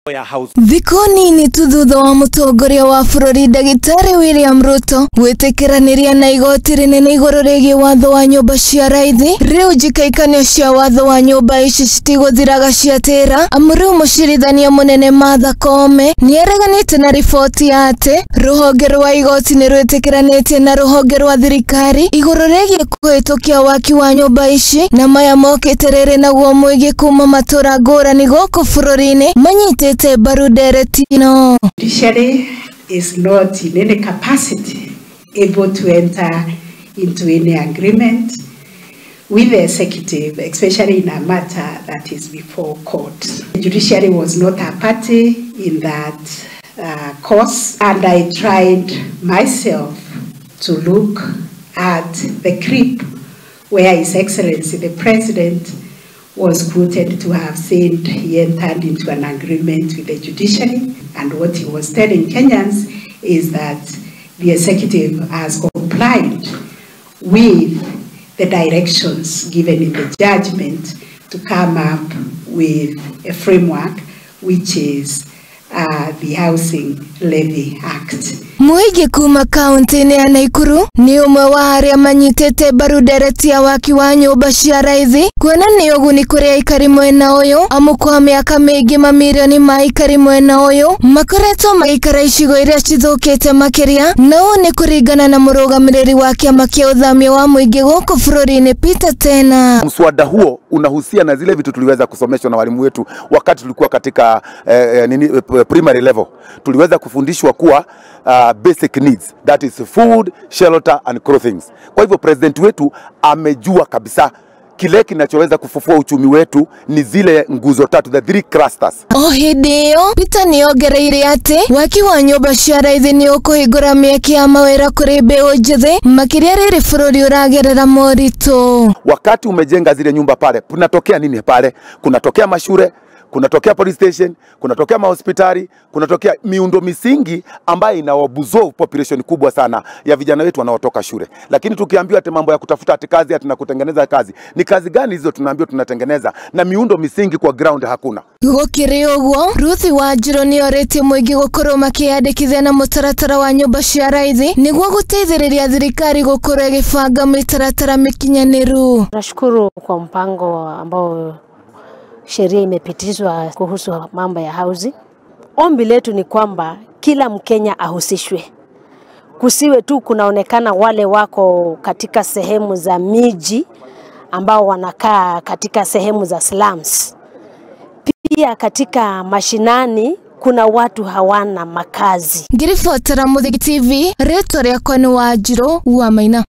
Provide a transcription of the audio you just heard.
Ya house. Thikũ nini tu thutha wa mũtongoria wa bũrũri Ndagĩtarĩ William Ruto gwĩtĩkĩranĩria na igoti rĩnene igũrũ rĩgiĩ watho wa nyũmba cia raithi, rĩu njikaikanio cia watho wa nyũmba ici citigũthiraga ciatĩra, amu rĩu mũcirithania mũnene Martha Koome nĩareganĩte na riboti ya atĩ rũhonge rwa igoti nĩ rwĩtĩkĩranĩtie na rũhonge rwa thirikari igũrũ rĩgiĩ kũhĩtũkia waki wa nyũmba ici, na maya mokĩte rĩrĩ naguo mũingĩ kuma matũra ngũrani gũkũ bũrũri-inĩ manyitĩte mbaru ndereti ĩno. Judiciary is not in any capacity able to enter into any agreement with the executive, especially in a matter that is before court. The judiciary was not a party in that cause, and I tried myself to look at the clip where His Excellency the President was quoted to have said he entered into an agreement with the judiciary, and what he was telling Kenyans is that the executive has complied with the directions given in the judgment to come up with a framework, which is the Housing Levy Act. Mũingĩ kuma kaunti-inĩ ya Naikuru nĩ ũmwe wa arĩa manyitĩte mbaru ndereti ya waki wa nyũmba cia raithi, kuona nĩ ũguni kũrĩ aikari mwena ũyũ, amu kwa mĩaka mĩingĩ mamirioni ma aikari mwena ũyũ makoretwo magĩikara icigo iria cithũkĩte makĩria, na ũũ nĩ kũringana na mũrũgamĩrĩri wa kĩama kĩa ũthamia wa mũingĩ gũkũ bũrũri-inĩ Peter Tena. Mswada huo unahusia na zile vitu tuliweza kusomeshwa na walimu wetu wakati tulikuwa katika primary level. Tuliweza kufundishwa kuwa basic needs, that is food, shelter and clothing. Kwa hivyo president wetu amejua kabisa kile kinachoweza kufufua uchumi wetu ni zile nguzo tatu, the three clusters. O hĩndĩ ĩyo Peter nĩongereire atĩ waki wa nyũmba cia raithi nĩ ũkũhingũra mĩeke ya mawĩra kũrĩ mbeũ njĩthĩ, makĩria rĩrĩ bũrũri ũragerera moritũ. Wakati umejenga zile nyumba pale, kunatokea nini pale? Kunatokea mashure, kunatokea police station, kunatokea mahospitali, kunatokea miundo misingi ambayo inaabsorb population kubwa sana ya vijana wetu wanaotoka shule. Lakini tukiambiwa ati mambo ya kutafuta ati kazi ati na kutengeneza kazi, ni kazi gani hizo tunaambiwa tunatengeneza na miundo misingi kwa ground hakuna? Gũkĩrĩ ũguo, Ruth Wanjiru nĩorĩtie mũingĩ gũkorwo makĩyandĩkithia na mũtaratara wa nyũmba cia raithi nĩguo gũteithĩrĩria thirikari gũkorwo ĩgĩbanga mĩtaratara mĩkinyanĩru. Nashukuru kwa mpango ambao sheria imepitishwa kuhusu mambo ya housing. Ombi letu ni kwamba kila Mkenya ahusishwe. Kusiwe tu kunaonekana wale wako katika sehemu za miji ambao wanakaa katika sehemu za slums. Pia katika mashinani kuna watu hawana makazi. Ngiribotera Mũthigi TV, rĩtwa rĩakwa nĩ Wanjiru wa Maina.